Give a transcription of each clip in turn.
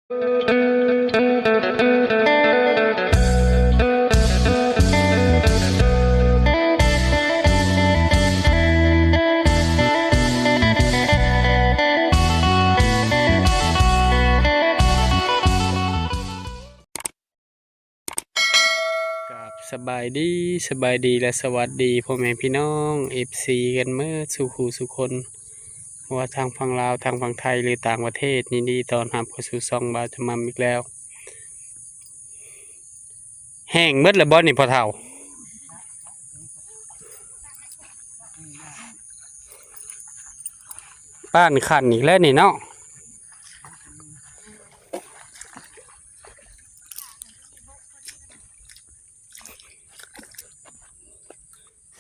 ກາບສະບາຍດີ ສະບາຍດີ ແລະ ສະຫວັດດີພໍ່ແມ່ພີ່ນ້ອງ ເອັຟຊີ ກັນເໝິດສູ່ຄູ່ສູ່ຄົນ ບໍ່ວ່າທາງຝັ່ງລາວ ທາງຝັ່ງໄທ ຫຼື ຕ່າງປະເທດ, ຍິນດີຕ້ອນຮັບເຂົ້າສູ່ຊ່ອງບ່າວຈຳໝ່ຳອີກແລ້ວ. ແຫ້ງເໝິດແລ້ວບໍ່ນີ້ພໍ່ເຖົ້າ? ປ້ານຂັນອີກແລ້ວນີ້ເນາະ.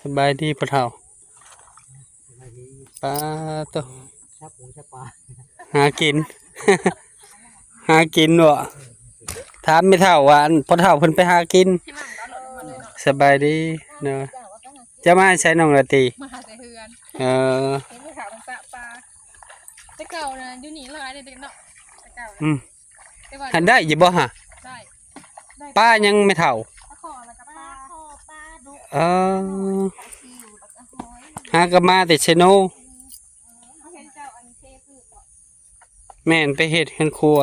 ສະບາຍດີພໍ່ເຖົ້າ. ສະບາຍດີ. ປາໂຕ ຈັບປູຈັບປາ ຫາກິນ ຫາກິນບໍ່? ຖາມແມ່ເຖົ້າວ່າ ອັນ ພໍ່ເຖົ້າເພິ່ນໄປຫາກິນ. ສະບາຍດີເນາະ. ຈະມາໃສນ້ອງລາຕີ? ມາຫາແຕ່ເຮືອນ. ເອີ ເຫັນໄປຫາມັນປະປາ. ແຕ່ເກົ່ານະ ຢູ່ນີ້ຫຼາຍເດ້ເນາະ ແຕ່ເກົ່ານະ. ອືມ. ແຕ່ວ່າ ຫັ້ນໄດ້ຢູ່ບໍ່ຫະ? ໄດ້ ໄດ້. ປາຫຍັງແມ່ເຖົ້າ? ປາຂໍ ແລ້ວກໍປາ ປາຄໍ ປາດຸກ. ເອີ ປາຊິວ ແລ້ວກໍຫອຍ. ຫາກໍມາແຕ່ເຊໂນ. ເອີ ເຮົາເຫັນເຈົ້າອັນເທພື້ນເບາະ? ແມ່ນ ໄປເຮັດເຮືອນຄົວ. ເ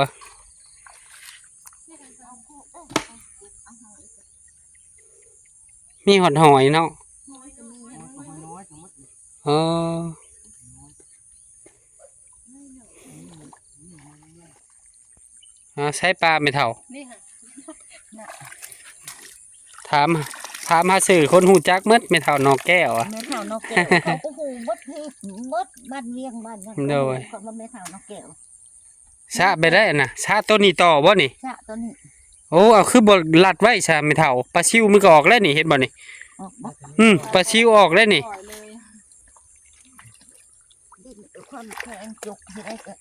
ຮັດເຮືອນຄົວ ເອີ ເອົາຫອຍ ມີຮອດຫອຍເນາະ. ຫອຍກໍມີ ຫອຍກໍມີ. ເອີ ຫາໃສປາແມ່ເຖົ້າ? ນີ້ຫະ ຖາມ ຖາມຫາຊື່ຄົນຮູ້ຈັກໝົດ ແມ່ເຖົ້າໜໍ່ແກ້ວອະ. ແມ່ເຖົ້າໜໍ່ແກ້ວ ເຂົາກໍຮູ້ໝົດ ໝົດບ້ານວຽງບ້ານຫຍັງ. ໂດຍ ເຂົາວ່າແມ່ເຖົ້າໜໍ່ແກ້ວ. ສະໄປໄດ້ນະ ສະໂຕນີ້ຕໍ່ບໍ່ນີ້? ສະໂຕນີ້. ໂອ້ ເອົາຄືບໍ່ລັດໄວ້ຊະແມ່ເຖົ້າ? ປາຊິວມັນກໍອອກແລ້ວນີ້ ເຫັນບໍ່ນີ້? ອອກບໍ່? ອືມ ປາຊິວອອກແລ້ວນີ້. ດິນຄວາມແຂງຈົກຊິໄດ້ກໍ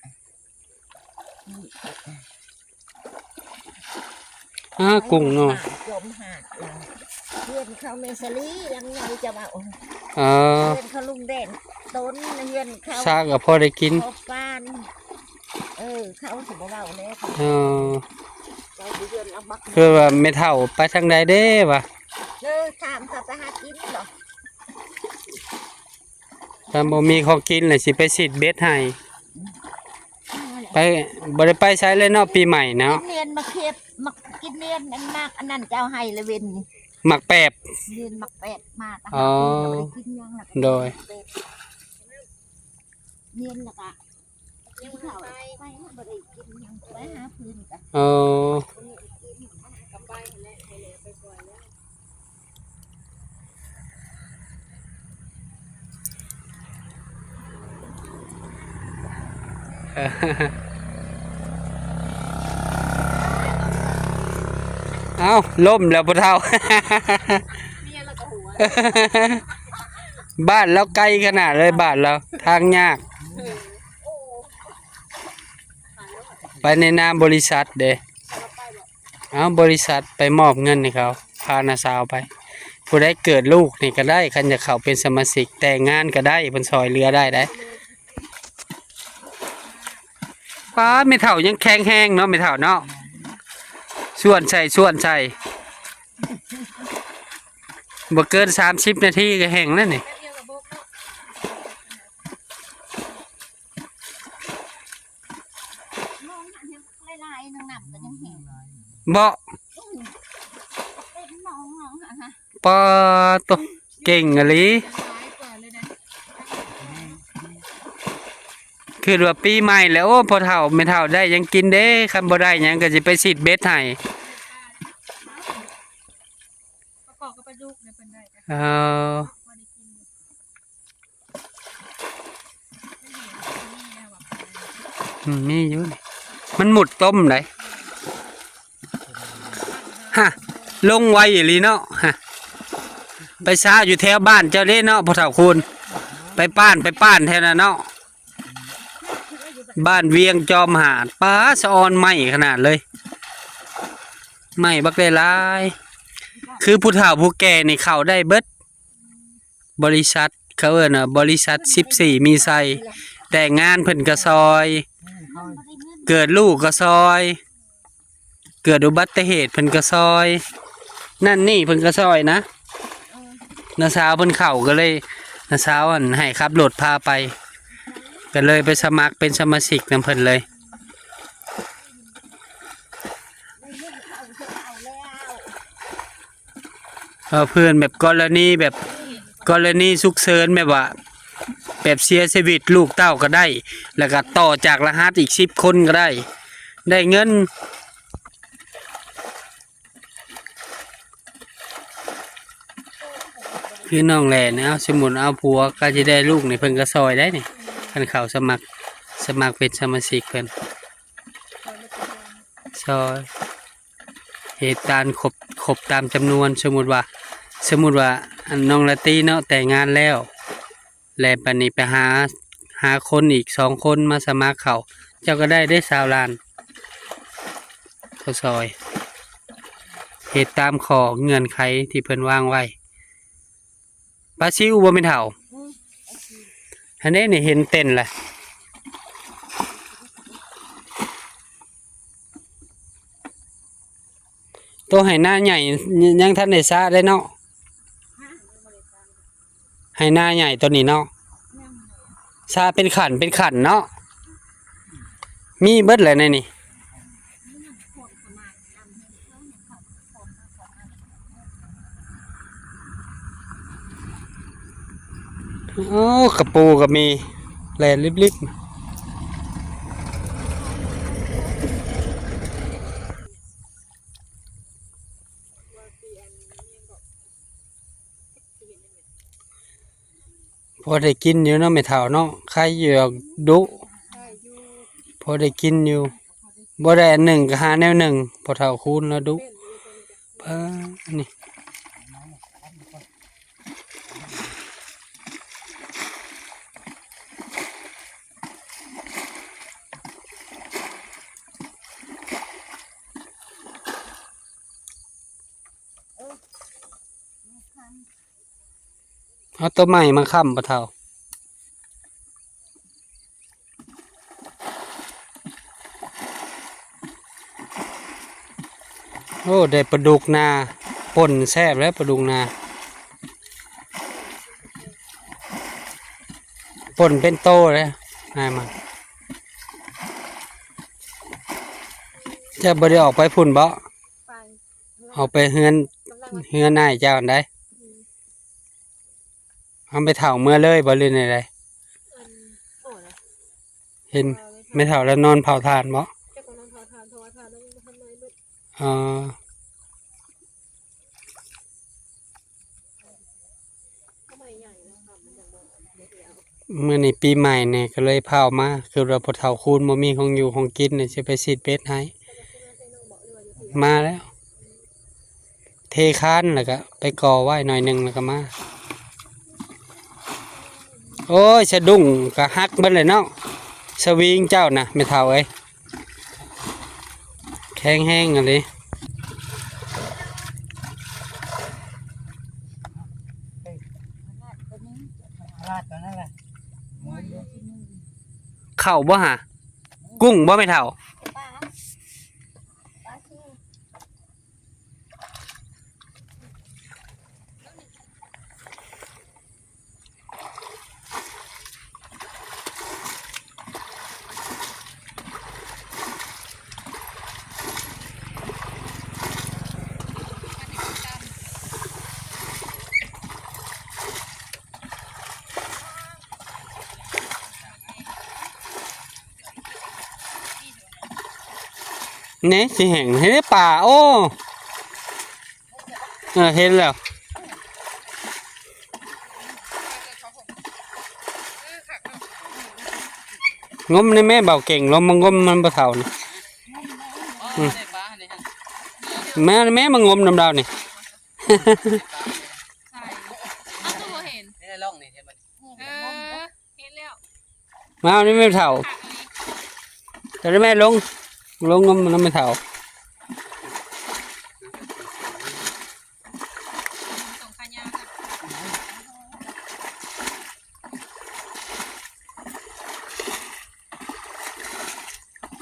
ອາ ກຸ້ງເນາະ. ຈົມຫາດລະ ເຮືອນເຂົາແມ່ສາລີຫຼັງໃຫຍ່ຈະເວົ້າ. ເອີ ເຮືອນເຂົາລຸງແດງ ຕົ້ນເຮືອນເຂົາ ຊາກກໍພໍໄດ້ກິນ ເຂົາປານ. ເອີ ເຂົາຊິບໍ່ເວົ້າແລ້ວ. ເອີ ເຈົ້າຢູ່ເຮືອນລຳບາກ ຄືວ່າແມ່ເຖົ້າໄປທາງໃດເດ້ວະ? ເອີ ຖາມເຂົາໄປຫາກິນບໍ່? ຖ້າບໍ່ມີຂອງກິນລະຊິໄປສີດເບັດໃຫ້. ໄປ ບໍ່ໄດ້ໄປໃສເລີຍເນາະ ປີໃໝ່ເນາະ. ກິນເໜືອນໝາກເຂບ ໝາກ ກິນເໜືອນອັນໝາກອັນນັ້ນເຈົ້າໃຫ້ລະເວັນນີ້ ໝາກແປບ ເໜືອນໝາກແປບມາ. ອໍ ຕາຫາກບໍ່ໄດ້ກິນຫຍັງລະ. ໂດຍ ເໜືອນລະກະ ກິນເຂົ້າໄປ ບໍ່ໄດ້ກິນຫຍັງ ໄປຫາພື້ນກະ. ອໍ ເອົ້າ ລົ້ມແລ້ວພໍ່ເຖົ້າ. ບ້ານລາວໄກຂະໜາດເລີຍ ບ້ານລາວ ທາງຍາກ. ໄປໃນນາມບໍລິສັດເດ້. ເອົາ ບໍລິສັດໄປມອບເງິນໃຫ້ເຂົາ ພານ້າສາວໄປ. ຜູ້ໃດເກີດລູກນີ້ກໍໄດ້ ຄັນຢາກເຂົ້າເປັນສະມາຊິກ ແຕ່ງງານກໍໄດ້ ເພິ່ນຊ່ອຍເຫຼືອໄດ້ເດ້. ປ້າ ແມ່ເຖົ້າຍັງແຂງແຮງເນາະ ແມ່ເຖົ້າເນາະ. ຊວນໃສ່ ຊວນໃສ່ ບໍ່ເກີນສາມສິບນາທີກໍແຫ້ງແລ້ວນີ້. ບໍ່ ປາໂຕ ເກັ່ງອີ່ຫຼີ. ຄິດວ່າປີໃໝ່ແລ້ວ ໂອ້ ພໍ່ເຖົ້າແມ່ເຖົ້າໄດ້ຫຍັງກິນເດ້ ຄັນບໍ່ໄດ້ຫຍັງກໍຊິໄປສີດເບັດໃຫ້. ປາກອກກັບປາດຸກເດ້ ເພິ່ນໄດ້ ເອີ ພໍໄດ້ກິນຢູ່. ອືມ ມີຢູ່ນີ້ ມັນມຸດຕົ້ມໄດ໋. ຮະ ລົງໄວອີ່ຫຼີເນາະ ຮະ. ໄປຊາຢູ່ແຖວບ້ານເຈົ້າເດ້ເນາະ ພໍ່ເຖົ້າຄູນ ໄປປ້ານ ໄປປ້ານແຖວນັ້ນເນາະ. ບ້ານວຽງຈອມຫາດ ປາ ສະອອນໄມ້ຂະໜາດເລີຍ ໄມ້ບັກຫຼາຍໆ. ຄືຜູ້ເຖົ້າຜູ້ແກ່ນີ້ເຂົ້າໄດ້ເບິດ. ບໍລິສັດ ເຂົາເອີ້ນວ່າບໍລິສັດສິບສີ່ມີໄຊ. ແຕ່ງງານເພິ່ນກໍຊ່ອຍ ເກີດລູກກໍຊ່ອຍ. ເກີດອຸບັດຕິເຫດເພິ່ນກໍຊ່ອຍ ນັ້ນນີ້ເພິ່ນກໍຊ່ອຍນະ. ນ້າສາວເພິ່ນເຂົ້າກໍເລີຍ ນ້າສາວອັນໃຫ້ຂັບລົດພາໄປ ກໍເລີຍໄປສະໝັກເປັນສະມາຊິກນຳເພິ່ນເລີຍ. ເອີ ເພື່ອນແບບກໍລະນີແບບ ກໍລະນີສຸກເສີນ ແບບວ່າ ແບບເສຍຊີວິດລູກເຕົ້າກໍໄດ້ ແລ້ວກໍຕໍ່ຈາກລະຫັດອີກສິບຄົນກໍໄດ້ ໄດ້ເງິນ. ຄືນ້ອງແຫຼນ ເອົາ ສົມມຸດເອົາຜົວກໍຊິໄດ້ລູກນີ້ ເພິ່ນກໍຊ່ອຍໄດ້ນີ້ ຄັນເຂົ້າສະໝັກ ສະໝັກເປັນສະມາຊິກເພິ່ນ ຊ່ອຍ ເຮັດຕາມຄົບ ຄົບຕາມຈຳນວນ. ສົມມຸດວ່າ ສົມມຸດວ່າ ອັນ ນ້ອງລາຕີເນາະ ແຕ່ງງານແລ້ວ ແລະ ບັດນີ້ໄປຫາ ຫາຄົນອີກສອງຄົນມາສະໝັກເຂົ້າ ເຈົ້າກໍໄດ້ເດ້ຊາວລ້ານ ເຂົາຊ່ອຍ ເຮັດຕາມຂໍ້ເງື່ອນໄຂທີ່ເພິ່ນວາງໄວ້. ປາຊິວບໍ່ແມ່ນເຖົ້າ? ອືມ ອັນນີ້ນີ້ເຫັນເຕັ້ນລະ ໂຕໄຮ່ນາໃຫຍ່ ຍັງ ຍັງທັນໄດ້ຊະໄດ້ເນາະ ໄຮ່ນາໃຫຍ່ໂຕນີ້ເນາະ ຊະເປັນຂັ້ນເປັນຂັ້ນເນາະ ມີເບິດແຫຼະໃນນີ້. ໂອ້ ກະປູກະມີ ແລ່ນລິບໆ. ພໍໄດ້ກິນຢູ່ເນາະແມ່ເຖົ້າເນາະ ໄຄຢູ່ດອກດຸ ພໍໄດ້ກິນຢູ່ ບໍ່ໄດ້ອັນໜຶ່ງກໍຫາແນວໜຶ່ງ ພໍ່ເຖົ້າຄູນລະດຸ ປາ ນີ້. ເອົາໂຕໃໝ່ມາຄ້ຳປະເຖົ້າ. ໂອ້ ໄດ້ປາດຸກນາ ປົ່ນແຊບແລ້ວປາດຸກນາ ປົ່ນເປັນໂຕເດ້ ອ້າຍມັນ. ເຈົ້າບໍ່ໄດ້ອອກໄປພຸ້ນເບາະ? ໄປ ອອກໄປເຮືອນ ກຳລັງວ່າ ເຮືອນອ້າຍເຈົ້າຫັ້ນໃດ. ອືມ ເອົາແມ່ເຖົ້າເມືອເລີຍບໍ່ ຫຼືແນວໃດ? ອັນ ໂອ້ ເຫັນແມ່ເຖົ້າລາວນອນເຜົາຖ່ານເບາະ? ຈັກວ່ານອນເຜົາຖ່ານ ເພາະວ່າຖ່ານລາວຍັງບໍ່ທັນໄໝ້ເບິດ. ອໍ ມື້ນີ້ປີໃໝ່ນີ້ກໍເລີຍພາວມາ ຄືວ່າພໍ່ເຖົ້າຄູນບໍ່ມີຂອງຢູ່ຂອງກິນ ຊິໄປສີດເບັດໃຫ້. ມາແລ້ວ ເທຄານແລ້ວກໍໄປກໍ່ໄວ້ໜ້ອຍໜຶ່ງແລ້ວກໍມາ. ໂອ້ຍ ສະດຸ້ງກໍຫັກເບິດເລີຍເນາະ ສະວິງເຈົ້ານະ ແມ່ເຖົ້າເອີຍ. ແຂງແຮງອີ່ຫຼີ. ເຂົ້າບໍ່ຫາ? ກຸ້ງບໍ່ແມ່ເຖົ້າ? ແນ່ ຊິແຫ້ງ ເຫັນໄດ້ປາ ໂອ້ ເອີ ເຫັນແລ້ວ ງົມໃນແມ່ ເບົາເກັ່ງ ລົງມາງົມນຳພໍ່ເຖົ້ານີ້. ອືມ ມາແມ່ ມາງົມນຳລາວນີ້. ໃສ່ ອ້າວ ຄືບໍ່ເຫັນ ນີ້ລອງນີ້ ເຫັນບໍ່? ເອີ ເຫັນແລ້ວ ມາເອົານີ້ແມ່ເຖົ້າ ເຈົ້າໄດ້ແມ່ລົງ ລົງນຳ ນຳແມ່ເຖົ້າ ສົ່ງຂາຍາວນະ.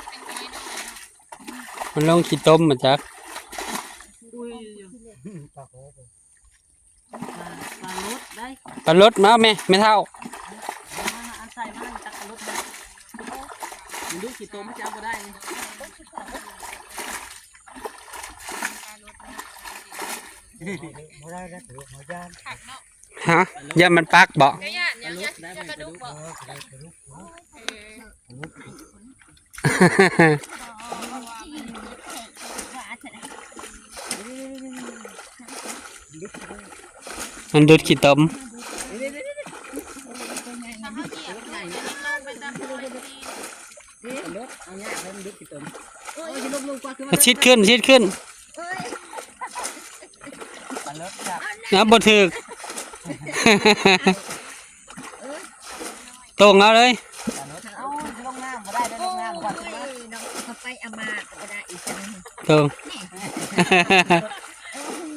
ເປັນນ້ອຍໆ ເນາະ. ມັນລົງຂີ້ຕົມມາຈັກ. ອຸ້ຍ ປາ ປາລົດໄດ໋ ປາລົດມາແມ່ ແມ່ເຖົ້າ. ມາ ມາ ອັນໃສ່ມາ ຕັກປາລົດມາ. ມັນດຸຂີ້ຕົມ ມັນຈະເອົາບໍ່ໄດ້ນີ້. ບໍ່ໄດ້ແລ້ວ ເຂົາຢ້ານ. ຮະ? ຢ້ານມັນປັກບໍ? ກໍຢ້ານຫຍັງ? ຢ້ານປາດຸກບໍ? ເອີ ປາດຸກ ເອີ ປາດຸກ. ມັນດຸດຂີ້ຕົມ. ຊິດຂຶ້ນ ຊິດຂຶ້ນ. ນະ ບໍ່ຖືກ. ຕົງເອົາເລີຍ. ເອົາລົງນ້ຳບໍ່ໄດ້ເດີ ລົງນ້ຳກ່ອນ. ໂອ້ຍ ເນາະ ເຂົາໄປອາມາກໍບໍ່ໄດ້ອີກ. ຕົງ ເອີ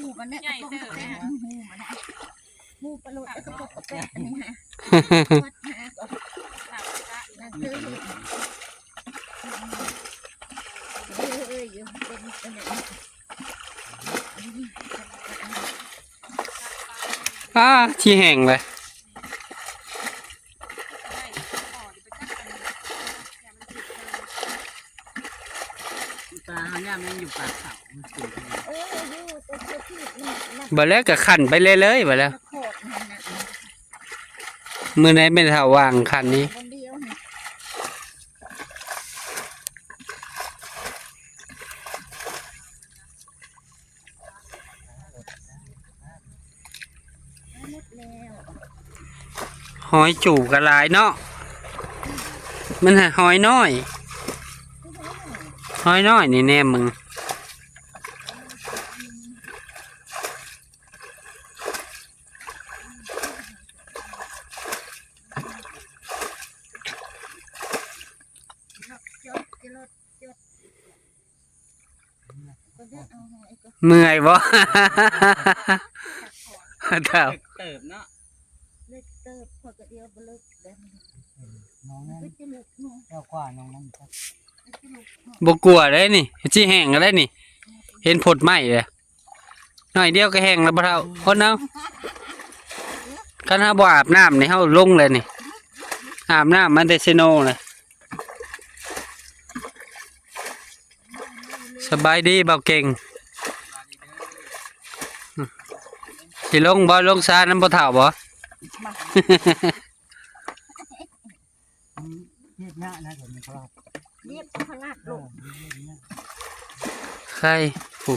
ຫູມັນເນາະ ໃຫຍ່ເຕີບເດ້ ຫູມັນນະ ຫູປາໂລດ ເອີ ກະປົກກະແປກອັນນີ້ຫັ້ນ. ເອີ ຢູ່ເປັນອັນນັ້ນ. ອ້າ ທີ່ແຫ້ງເລີຍ. ປາເຮົາຍາມຍັງຢູ່ປາກເຂົາ ມັນຂຶ້ນ. ເອີ ຢູ່ຕົວທີ່ມັນ ບໍ່ແລ້ວກໍຂັນໄປເລື້ອຍໆ ບໍ່ແລ້ວ. ມື້ໃດແມ່ນຖ້າວ່າງຂັນນີ້. ຫອຍຈູ່ກໍຫຼາຍເນາະ. ມັນຫາຫອຍນ້ອຍ ຫອຍນ້ອຍນີ້ແນມເບິ່ງ. ເມື່ອຍບໍ່? ເຖົ້າ ເຕີບເນາະ ເລິກເຕີບ ຂ້ອຍກໍດຽວບໍ່ເລິກແລ້ວ. ນ້ອງນັ້ນ ເຈົ້າຂວານ້ອງນັ້ນ ບໍ່ກົວເດ້ນີ້ ຊິແຫ້ງກໍໄດ້ນີ້ ເຫັນພົດໄມ້ເດ້. ໜ້ອຍດຽວກໍແຫ້ງແລ້ວບໍ່ເຖົ້າ ຄົນເຮົາ ຄັນເຮົາບໍ່ອາບນ້ຳນີ້ ເຮົາລົງເລີຍນີ້ ອາບນ້ຳມາແຕ່ເຊໂນເລີຍ. ສະບາຍດີບ່າວເກັ່ງ. ຊິລົງບໍ່? ລົງສານຳພໍ່ເຖົ້າບໍ່? ມັນເຮັດຍາກນະ ດຽວນີ້ພະລາດ ເຮັດພະລາດລົງ ເອີ ເຮັດຍາກ ໃຄ ຜູ້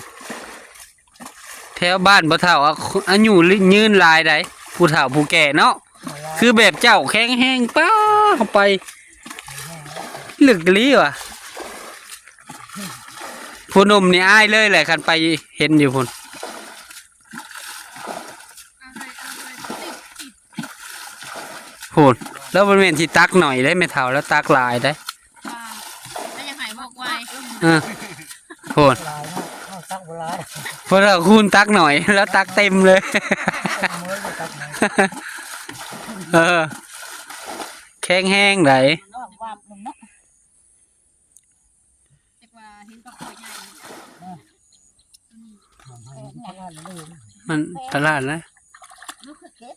ແຖວບ້ານພໍ່ເຖົ້າອາ ອາຍຸຍືນຫຼາຍໃດ໋ ຜູ້ເຖົ້າຜູ້ແກ່ເນາະ ຄືແບບເຈົ້າແຂງແຮງ ປ້າ ເຂົ້າໄປເລິກອີ່ຫຼີວ່າ ຜູ້ໜຸ່ມນີ້ອາຍເລີຍແຫຼະ ຄັນໄປເຫັນຢູ່ພຸ້ນ. ໂຫດ ແລ້ວບໍ່ແມ່ນຊິຕັກໜ້ອຍເດ້ ແມ່ເຖົ້າ ແລ້ວຕັກຫຼາຍເດ້ ວ່າ ແລ້ວຢາກໃຫ້ບອກໄວ ເອີ ໂຫດ ເຮົາຕັກບໍ່ຫຼາຍ ເພາະວ່າຄູນຕັກໜ້ອຍ ແລ້ວຕັກເຕັມເລີຍ ເອີ ແຂງແຮງໃດ໋. ຈັກວ່າເຫັນປາຄໍໃຫຍ່ ມັນຕະຫຼາດນະ ລູກຄືເກັບ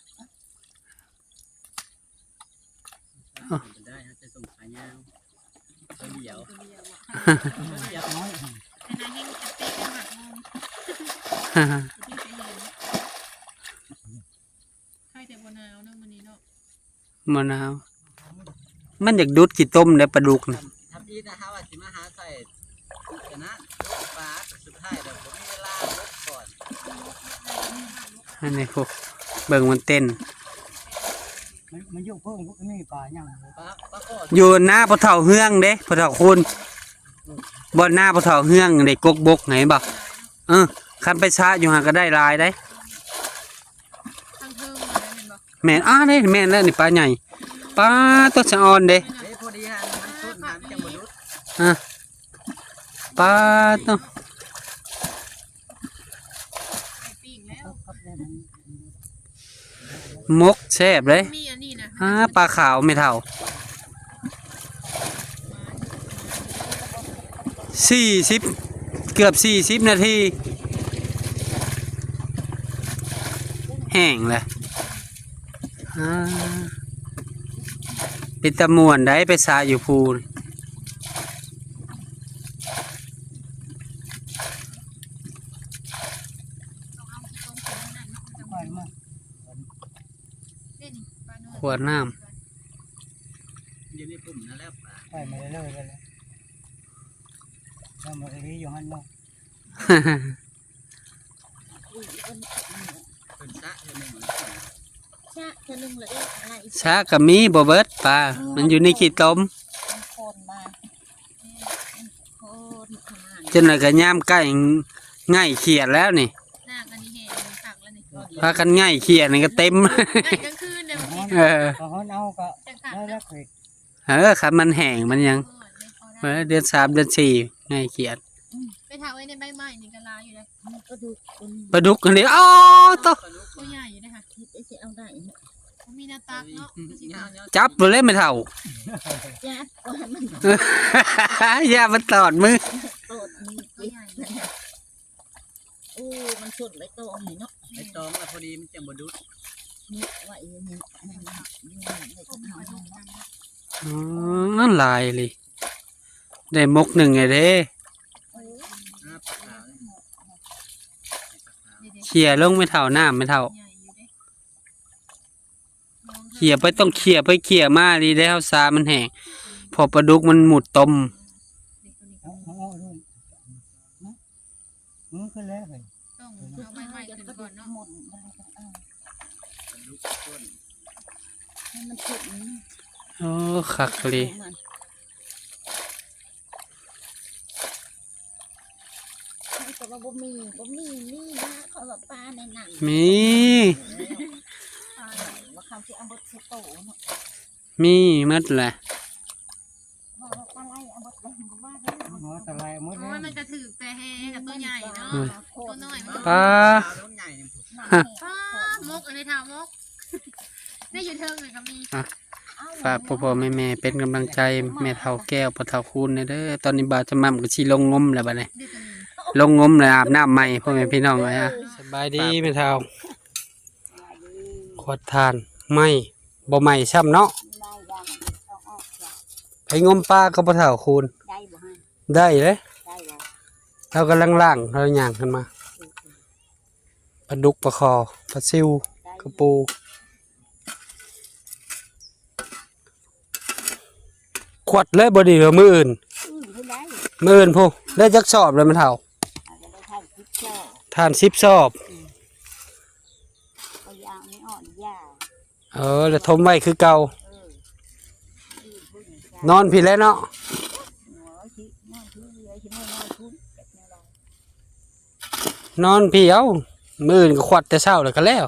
ໄດ້ ເຮົາຈະສົ່ງຂາຍາວ ຕົວດຽວ ຕົວດຽວ ຢາກນ້ອຍ ອັນນັ້ນແຮງຈະເຕະໝາກໂມງ ທີ່ໄປເຫັນ ໃຄແຕ່ບໍ່ໜາວເນາະ ມື້ນີ້ເນາະ. ມະນາວ ມັນຢາກດູດຂີ້ຕົມເດ້ປາດຸກນະ ທຳອິດນະ ເຮົາວ່າຊິມາຫາໃສ່ ອັນນັ້ນ ປາ ສຸດທ້າຍແລ້ວບໍ່ມີເວລາ ລົບກ່ອນ ອັນນີ້ ໂອ້ ເບິ່ງມັນເຕັ້ນ ມັນ ມັນຢູ່ເພິ່ງ ມີປາຫຍັງ ປາ ປາກອດ ຢູ່ນາພໍ່ເຖົ້າເຮືອງເດ້ ພໍ່ເຖົ້າຄູນ ບ່ອນນາພໍ່ເຖົ້າເຮືອງເດ້ ກົກບົກ ເຫັນບໍ່? ເອີ ຄັນໄປຊະຢູ່ຫັ້ນກໍໄດ້ຫຼາຍເດ້. ທາງເທິງນີ້ແມ່ນບໍ່? ແມ່ນ ອ້າ ເດ້ ແມ່ນແລ້ວນີ້ ປາໃຫຍ່ ປາໂຕ ສະອອນເດ້ ເດ້ ພໍດີຫັ້ນ ມັນສຸດຫັ້ນ ມັນຈັ່ງບໍ່ຫຼຸດ ອາ ປາໂຕ ໄປປີ້ງແລ້ວ ໝົກແຊບເດ້ ມີອັນນີ້ນະ ອາ ປາຂາວແມ່ເຖົ້າ ສີ່ສິບ ເກືອບສີ່ສິບນາທີ ແຫ້ງແລ້ວ. ອ່າ ເປັນຕາມ່ວນໄດ໋ ໄປສະຢູ່ພູນ. ຂວດນ້ຳ ຢູ່ໃນປຸ່ມນັ້ນແຫຼະ ໄປມາເລື້ອຍໆ ແລ້ວມັນກໍຢູ່ຫັ້ນເນາະ. ເພິ່ນສະເທື່ອໜຶ່ງ ສະເທື່ອໜຶ່ງລະເອີຍ ສະກໍມີບໍ່ເບິດປາ ມັນຢູ່ໃນຂີ້ຕົມ ມັນໂຄນມາ ໂຄນຂະໜາດ ຈົນວ່າກໍຍາມໃກ້ໄງ່ຂຽດແລ້ວນີ້ ນ້ຳອັນນີ້ແຫ້ງຄັກແລ້ວນີ້ ພາກັນໄງ່ຂຽດນີ້ກໍເຕັມ ໄງ່ກາງຄືນເດ້ ເອີ ກໍຮ້ອນເອົາກໍໄດ້ແລ້ວ. ເອີ ຄັນມັນແຫ້ງມັນຫຍັງ ເອີ ເດືອນສາມເດືອນສີ່ໄງ່ຂຽດ ອືມ ໄປຖ້າໄວ້ໃນໃບໄມ້ນີ້ກໍຫຼາຍຢູ່ເດ້ ປາດຸກ ປາດຸກຫັ້ນເດ້ ອໍ ໂຕ ໂຕໃຫຍ່ຢູ່ເດ້ ຊິເອົາໄດ້ ບໍ່ມີແນວຕັກເນາະ ຈັບໂລດແຫຼະແມ່ເຖົ້າ ຢ່າມັນຕອດມື ໂຕໃຫຍ່ ໂອ້ ມັນສົນໃບຕອງນີ້ເນາະ ໃບຕອງລະພໍດີມັນຈັ່ງບໍ່ດຸດ ນີ້ໄວ້ຢູ່ນີ້ ອືມ ຫຼາຍອີ່ຫຼີ ໄດ້ມົກໜຶ່ງແລ້ວເດ້ ເຂ້ຍລົງແມ່ເຖົ້າ ນ້ຳແມ່ເຖົ້າ ເຂ້ຍໄປ ຕ້ອງເຂ້ຍໄປເຂ້ຍມາດີເດ້ ເຮົາສາມັນແຫ້ງ ເພາະປາດຸກມັນມຸດຕົມ. ເອີ ຂຶ້ນແລ້ວເຮີ້ຍ ຕ້ອງເອົາໃບໄມ້ຂຶ້ນກ່ອນເນາະ ໃຫ້ມັນຂຶ້ນ ໂອ້ ຄັກອີ່ຫຼີ ເຂົາກໍວ່າບໍ່ມີ ບໍ່ມີ ມີນະ ເຂົາວ່າປາໃນນັ້ນ ມີ ວ່າເຂົາຊິເອົາເບິດໃສ່ໂຕເນາະ ມີໝົດແຫຼະ ວ່າປາໄຫຼເອົາເບິດເລີຍ ບໍ່ວ່າເດີ ອໍ ຕະໄລເອົາໝົດ ໂອ້ຍ ແລ້ວ ມັນກະຖືກແຕ່ແຮງ ໂຕໃຫຍ່ເນາະ ໂຕນ້ອຍມັນ ປາ ປາ ມົກອັນນີ້ເຖົ້າ ມົກ ໄດ້ຢູ່ເທິງນີ້ກໍມີ ອ່ະ ຝາກພໍ່ໆແມ່ໆເປັນກຳລັງໃຈແມ່ເຖົ້າແກ້ວ ພໍ່ເຖົ້າຄູນແດ່ເດີ ຕອນນີ້ບ່າວຈະໝ່ຳກໍຊິລົງງົມແລ້ວບັດນີ້ ລົງງົມແລ້ວອາບນ້ຳໃໝ່ ພໍ່ແມ່ພີ່ນ້ອງເອີຍ ສະບາຍດີແມ່ເຖົ້າ ຂວດຖ່ານໄໝ້ ບໍ່ໄໝ້ຊ້ຳເນາະ ໄປງົມປາກັບພໍ່ເຖົ້າຄູນ ໄດ້ເດ້ ເຮົາກຳລັງລ້າງ ເຮົາຍ່າງຂຶ້ນມາ ປາດຸກ ປາຄໍ່ ປາຊິວ ກະປູ ຂວດເລີຍບໍ່ດີ ມື້ອື່ນ ມື້ອື່ນພຸ້ນ ໄດ້ຈັກສອບແລ້ວແມ່ເຖົ້າ ຖ່ານສິບສອບ ເອີ ແລ້ວຖົມໄວ້ຄືເກົ່າ ນອນພີ້ແຫຼະເນາະ ນອນພີ້ ເອົ້າ ມື້ອື່ນກໍຂວັດແຕ່ເຊົ້າແລ້ວກໍແລ້ວ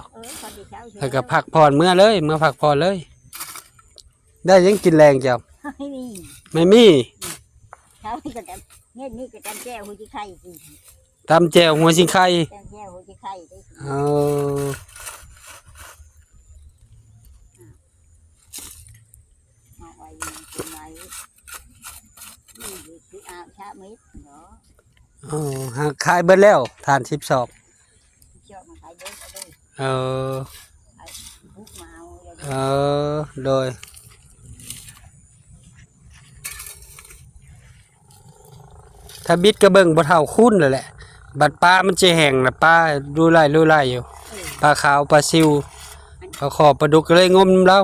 ແລ້ວກໍພັກຜ່ອນເມືອເລີຍ ເມືອພັກຜ່ອນເລີຍ ໄດ້ຫຍັງກິນແລງເຈົ້າ ໄມ່ມີ ເຊົ້ານີ້ກໍຕຳ ເຮັດນີ້ກໍຕຳແຈ່ວຫົວຊິໄຂ່ກິນ ຕຳແຈ່ວຫົວຊິໄຂ່ ຕຳແຈ່ວຫົວຊິໄຂ່ເດ້ ເອີ ເອົາໄວ້ກິນໄວ້ ນີ້ຄືອາບຊະເມັດເນາະ ເອີ ຫາຂາຍເບິດແລ້ວ ຖ່ານສິບສອບ ເຈາະມາຂາຍເບິດເອົາເດີ ເອີ ເອີ ໂດຍ ຖ້າບິດກໍເບິ່ງພໍ່ເຖົ້າຄູນແລ້ວແຫຼະ ບັດປາມັນຈະແຫ້ງລະ ປາດູໄລ່ ດູໄລ່ຢູ່ ເອີ ປາຂາວ ປາຊິວ ປາຄໍ່ ປາດຸກ ກໍເລີຍງົມນຳລາວ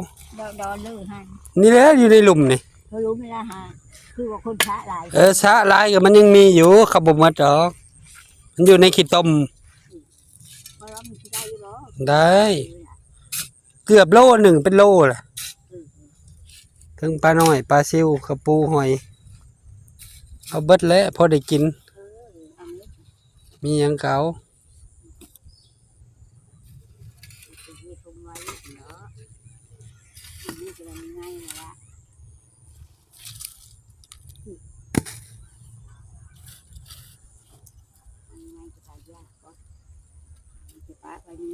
ດອນເລີຍຫັ້ນ ນີ້ແຫຼະ ຢູ່ໃນຫຼຸມນີ້ ເອີ ຫຼຸມນີ້ລະຫາ ຄືວ່າຄົນຊະຫຼາຍ ເອີ ຊະຫຼາຍກໍມັນຍັງມີຢູ່ ເຂົາບໍ່ໝົດດອກ ມັນຢູ່ໃນຂີ້ຕົມ ບໍ່ລອງຊິໄດ້ຢູ່ບໍ່ ໄດ້ ເກືອບໂລໜຶ່ງ ເປັນໂລລະ ເອີ ເຖິງປານ້ອຍ ປາຊິວ ກະປູ ຫອຍ ເອົາເບິດແຫຼະ ພໍໄດ້ກິນ ເອີ ເອົາເລີຍ ມີຫຍັງກໍເອົາ ເຮັດທົ່ມໄວ້ເນາະ ອັນນີ້ກໍໄດ້ງ່າຍແລ້ວລະ ອັນນີ້ກໍໄດ້ຍາກ ກໍຈະປະໄວ້ນີ້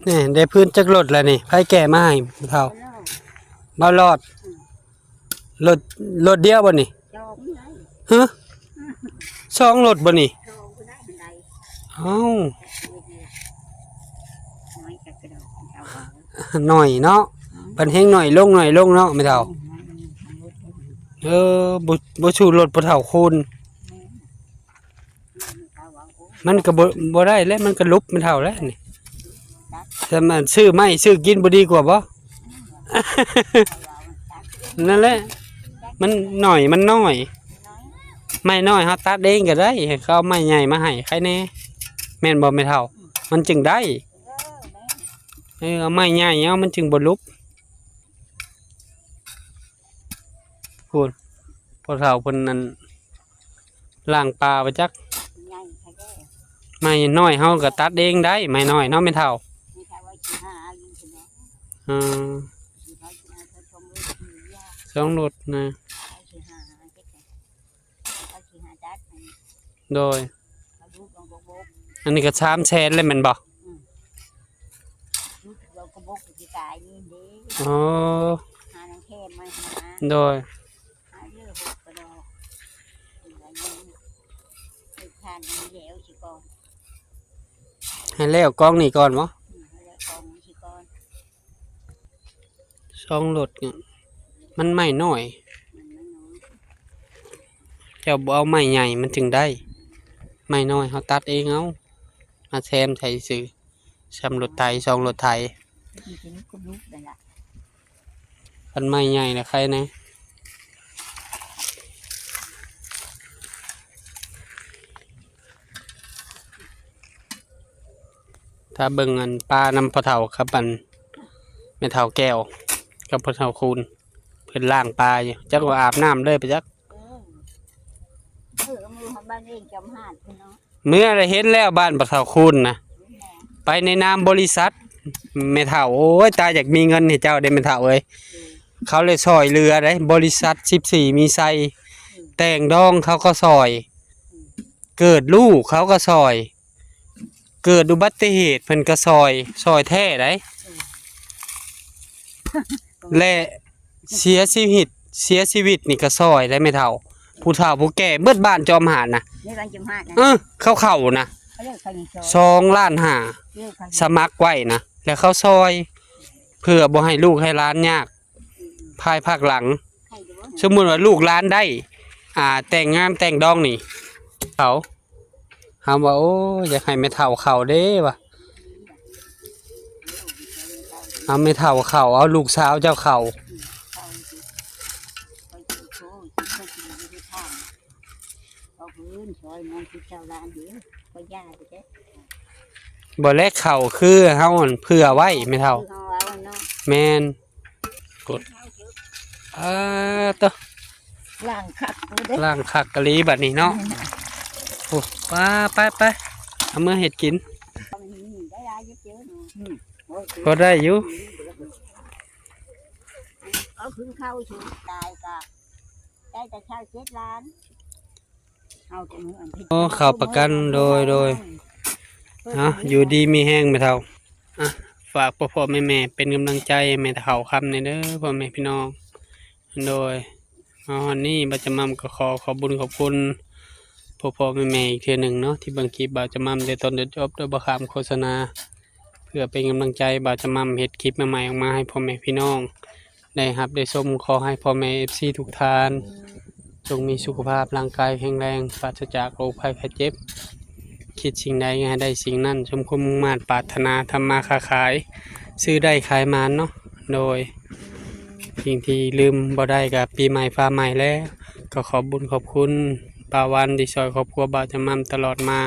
ນະ. ນີ້ ໄດ້ພື້ນຈັກລົດແລ້ວນີ້? ໃຜແກ່ມາໃຫ້ເຖົ້າ? ບ່າວຫຼອດ. ລົດ ລົດດຽວບໍ່ນີ້? ສອງໄດ໋. ຮະ? ສອງລົດບໍ່ນີ້? ສອງໄດ໋. ເອົ້າ ນ້ອຍເນາະ. ອືມ ເພິ່ນແຮ່ງໜ້ອຍລົງ ໜ້ອຍລົງເນາະແມ່ເຖົ້າ. ອືມ ເອີ ບໍ່ ບໍ່ສູ້ລົດພໍ່ເຖົ້າຄູນ. ແມ່ນ. ມັນກໍບໍ່ ບໍ່ໄດ້ແຫຼະ ມັນກໍຫຼຸບແມ່ເຖົ້າແຫຼະນີ້. ແຕ່ມັນຊື້ໄມ້ຊື້ກິນບໍ່ດີກວ່າບໍ່? ນັ້ນແຫຼະ ມັນໜ້ອຍ ມັນນ້ອຍ. ໄມ້ນ້ອຍເຮົາຕັດເອງກໍໄດ້ ໃຫ້ເຂົາເອົາໄມ້ໃຫຍ່ມາໃຫ້ໃຄແດ່ ແມ່ນບໍ່ແມ່ເຖົ້າ? ມັນຈຶ່ງໄດ້. ເອີ ເອົາໄມ້ໃຫຍ່ເອົາ ມັນຈຶ່ງບໍ່ຫຼຸບ. ພຸ້ນ ພໍ່ເຖົ້າເພິ່ນນັ້ນ ລ້າງປາໄປຈັກ. ໃຫຍ່ແທ້ແທ້. ໄມ້ນ້ອຍເຮົາກໍຕັດເອງໄດ້ ໄມ້ນ້ອຍເນາະແມ່ເຖົ້າ. ແມ່ເຖົ້າວ່າຊິຫາຢູ່ພຸ້ນແຫຼະ. ອືມ ຊິຫາ ຊິຫາເຂົາຊົມເລີຍ ສອງລົດນະ. ເຂົາຊິຫາ ເຂົາຊິຫາຕັດໃຫ້. ໂດຍ. ເຂົາດູດເອົາກະບົກ. ອັນນີ້ກໍສາມແສນແລ້ວແມ່ນບໍ່? ອືມ ດູດເອົາກະບົກຊິຕາຍນີ້ເດ້. ອໍ ຫານາງແຄມມາຫາ. ໂດຍ. ໃຫ້ເລີກຫົກກະດອກ ເຮັດທານນີ້ແລ້ວຊິກ່ອນ. ໃຫ້ແລ້ວກອງນີ້ກ່ອນບໍ? ອືມ ໃຫ້ແລ້ວກອງນີ້ຊິກ່ອນ. ສອງລົດນີ້ ມັນໄມ້ນ້ອຍ. ມັນໄມ້ນ້ອຍ. ເຈົ້າບໍ່ເອົາໄມ້ໃຫຍ່ມັນຈຶ່ງໄດ້. ໄມ້ນ້ອຍເຮົາຕັດເອງເອົາ ມາແຊມໃສ່ຊື່. ສ່ຳລົດໄຖ ສອງລົດໄຖ. ມັນຊິຫຼຸບກັບລູກໄດ້ລະ. ຄັນໄມ້ໃຫຍ່ລະໄຄແດ່. ຖ້າເບິ່ງອັນປານຳພໍ່ເຖົ້າກັບອັນແມ່ເຖົ້າແກ້ວ ກັບພໍ່ເຖົ້າຄູນ ເພິ່ນລ້າງປາຢູ່ ຈັກວ່າອາບນ້ຳເລີຍໄປຈັກ. ເອີ ເອີ ເອົາມືເຮົາບ້ານເອງຈອມຫາດພຸ້ນເນາະ. ເມື່ອໄດ້ເຫັນແລ້ວບ້ານພໍ່ເຖົ້າຄູນນະ ໄປໃນນາມບໍລິສັດແມ່ເຖົ້າ. ໂອ້ຍ ຕາຢາກມີເງິນໃຫ້ເຈົ້າເດ້ແມ່ເຖົ້າເອີຍ. ເຂົາເລີຍຊ່ອຍເຫຼືອໄດ໋ ບໍລິສັດສິບສີ່ມີໄຊ ແຕ່ງດອງເຂົາກໍຊ່ອຍ ເກີດລູກເຂົາກໍຊ່ອຍ ເກີດອຸບັດຕິເຫດເພິ່ນກໍຊ່ອຍ ຊ່ອຍແທ້ໄດ໋. ແລະ ເສຍຊີວິດ ເສຍຊີວິດນີ້ກໍຊ່ອຍໄດ້ແມ່ເຖົ້າ. ຜູ້ເຖົ້າຜູ້ແກ່ເບິດບ້ານຈອມຫາດນະ. ໃນບ້ານຈອມຫາດນະ. ເອີ ເຂົາເຂົ້ານະ ເຂົາເຈົ້າເຂົ້າຍັງຊ່ອຍ ສອງລ້ານຫ້າ ເຈົ້າເຂົ້າຍັງ ສະໝັກໄວ້ນະ ແລ້ວເຂົາຊ່ອຍ ເພື່ອບໍ່ໃຫ້ລູກໃຫ້ຫຼານຍາກ ອືມ ພາຍພາກຫຼັງ. ໃຫ້ຢູ່ບໍ່? ສົມມຸດວ່າລູກຫຼານໄດ້ ອ່າ ແຕ່ງງານແຕ່ງດອງນີ້ ເຂົາ ເຮົາວ່າ ໂອ້ຍ ຢາກໃຫ້ແມ່ເຖົ້າເຂົ້າເດ້ວ່າ ເອົາແມ່ເຖົ້າເຂົ້າ ເອົາລູກສາວເຈົ້າເຂົ້າ. ບໍ່ແລະ ເຂົ້າຄືເຮົາຫັ້ນເຜື່ອໄວ້ແມ່ເຖົ້າ. ແມ່ນ. ກົດ ອ່າ ໂຕ ລ້າງຄັກເລີຍເດ້ ລ້າງຄັກອີ່ຫຼີບັດນີ້ເນາະ. ໂອ້ ໄປ ໄປ ໄປ ເອົາເມືອເຮັດກິນ ພໍໄດ້ຢູ່. ເອົາຄືນເຂົ້າສູ່ຕາຍກະໄດ້ແຕ່ຊາວເຈັດລ້ານ. ໂອ້ ເຂົ້າປະກັນ ໂດຍ ໂດຍ. ເອົາ ຢູ່ດີມີແຮງແມ່ເຖົ້າ. ອ່ະ ຝາກພໍ່ໆແມ່ໆເປັນກຳລັງໃຈໃຫ້ແມ່ເຖົ້າຄຳແດ່ເດີ ພໍ່ແມ່ພີ່ນ້ອງ. ໂດຍ ມາຮອດນີ້ບ່າວຈະໝ່ຳກໍຂໍຂອບບຸນຂອບຄຸນພໍ່ໆແມ່ໆອີກເທື່ອໜຶ່ງເນາະ ທີ່ເບິ່ງຄລິບບ່າວຈະໝ່ຳແຕ່ຕົ້ນຈົນຈົບ ໂດຍບໍ່ຂ້າມໂຄສະນາ ເພື່ອເປັນກຳລັງໃຈບ່າວຈະໝ່ຳເຮັດຄລິບໃໝ່ໆອອກມາໃຫ້ພໍ່ແມ່ພີ່ນ້ອງ ໄດ້ຮັບໄດ້ຊົມ. ຂໍໃຫ້ພໍ່ແມ່ເອັຟຊີທຸກທ່ານ ຈົ່ງມີສຸຂະພາບຮ່າງກາຍແຂງແຮງ ປາສະຈາກໂລກໄພໄຂ້ເຈັບ, ຄິດສິ່ງໃດໃຫ້ໄດ້ສິ່ງນັ້ນ ສົມຄວາມມຸ່ງມາດປາດຖະໜາ, ທຳມາຄ້າຂາຍ ຊື້ໄດ້ຂາຍໝານເນາະ. ໂດຍ ສິ່ງທີ່ລືມບໍ່ໄດ້ກໍປີໃໝ່ຟ້າໃໝ່ແລ້ວ ກໍຂອບບຸນຂອບຄຸນປ້າວັນທີ່ຊ່ອຍຄອບຄົວບ່າວຈຳມ່ຳຕະຫຼອດມາ.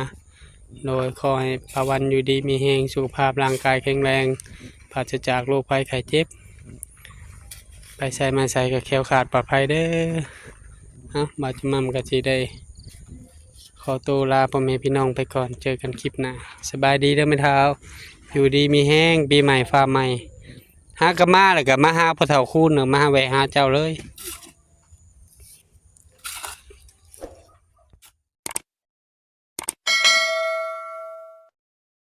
ໂດຍ ຂໍໃຫ້ປ້າວັນຢູ່ດີມີແຮງ ສຸຂະພາບຮ່າງກາຍແຂງແຮງ ປາສະຈາກໂລກໄພໄຂ້ເຈັບ ໄປໃສມາໃສກໍແຄ້ວຄາດປອດໄພເດີ. ເອົ້າ ບ່າວຈຳມ່ຳກໍຊິໄດ້ຂໍໂຕລາພໍ່ແມ່ພີ່ນ້ອງໄປກ່ອນ ເຈີກັນຄລິບໜ້າ. ສະບາຍດີເດີແມ່ເຖົ້າ ຢູ່ດີມີແຮງ ປີໃໝ່ຟ້າໃໝ່ ຫາກໍມາ ແລ້ວກໍມາຫາພໍ່ເຖົ້າຄູນ ມາຫາ ແວະຫາເຈົ້າເລີຍ.